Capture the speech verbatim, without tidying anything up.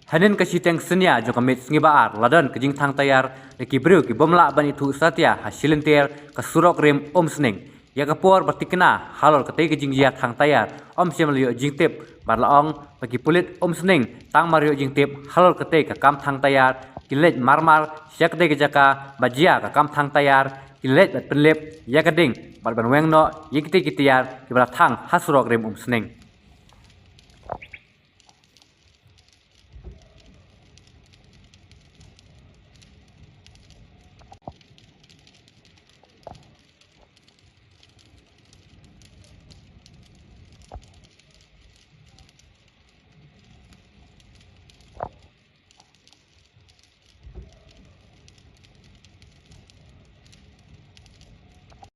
Hynnin ka shiteng synnia jong ka miet sngi ba ar la don ka jingthang tayar da ki briew ki bym lah ban ithuh satia ha shilynter ka surok rim Umsning. Ïa ka por ba tikna halor katei ka jingjia thang tayar, ym shym la ïoh jingtip bad la ong ba ki pulit Umsning tang mar ïoh jingtip halor katei ka kam thang tayar, ki leit marmar sha katei ka jaka ba jia ka kam thang tayar, ki leit bad pynlip ïa ka ding bad ban weng noh ïa kitei ki tayar kiba la thang ha surok rim Umsning.